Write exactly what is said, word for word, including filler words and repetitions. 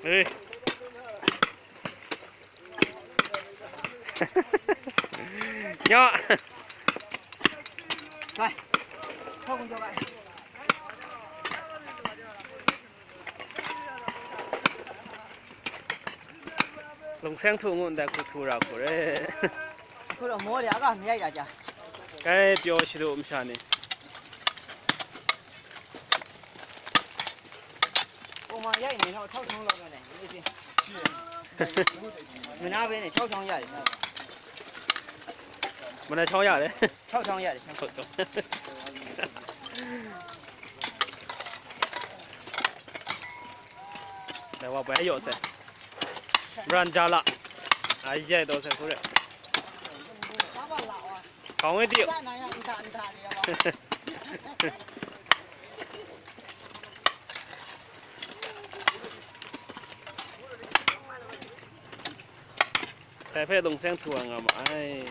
Ê. Nhọ. Lungseng htu ngu ndai hku htu ra hku re. Hku rawt maw de, a ga mayai da ja. Kai pyaw shalu masha ni. Kung ma yai ni, htau, htau htau law na ni, ni si. Mana be ni, htau htau ya de. Mana htau ya de. Htau htau ya de. Htau htau. Dai wa bai yo se. Bran ja la. Ai ye do se kure. Kawng e di. Dai hpe lungseng htu ai nga ma ai.